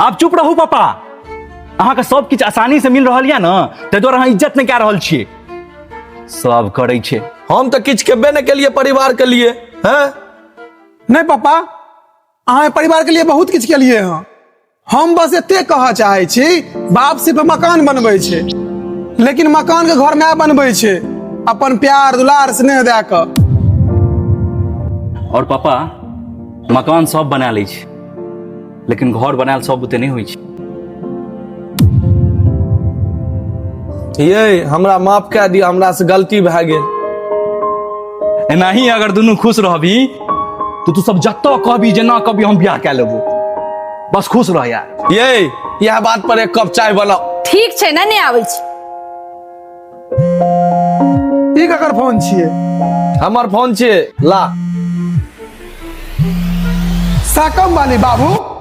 आब चुप रहू पापा। अहाँके सब किछु आसानी से मिल रहल यऽ ने, ताहि दुआरे अहाँ इज्जत नहि कए रहल छियै। सब करै छै। हम तऽ किछु केबे नहि केलिए परिवार के लिए। हैं? नहि पापा, अहाँ परिवार के लिए बहुत किछु केलिए हँ। हम बस एते कहऽ चाहै छी, बाप सिर्फ मकान बनबै छै, लेकिन मकान के घर माय बनबै छै अपन प्यार दुलार स्नेह दए कऽ। और पापा, मकान सब बना लै छै, लेकिन घर बनायल सब बुते नहि होइ छै। ये हमरा माफ कए दिअ, हमरा से गलती भए गेल। एनाही अगर दुनू खुश रहबी तो तू सब जतऽ कहबी जेना कहबी हम बियाह कए लेबो, बस खुश रह यार। ये इएह बात पर एक कप चाय बनाओ। ठीक छै, ने आबै छी। ई ककर फोन छियै? हमर फोन छियै, ला। साकम वाली बाबू।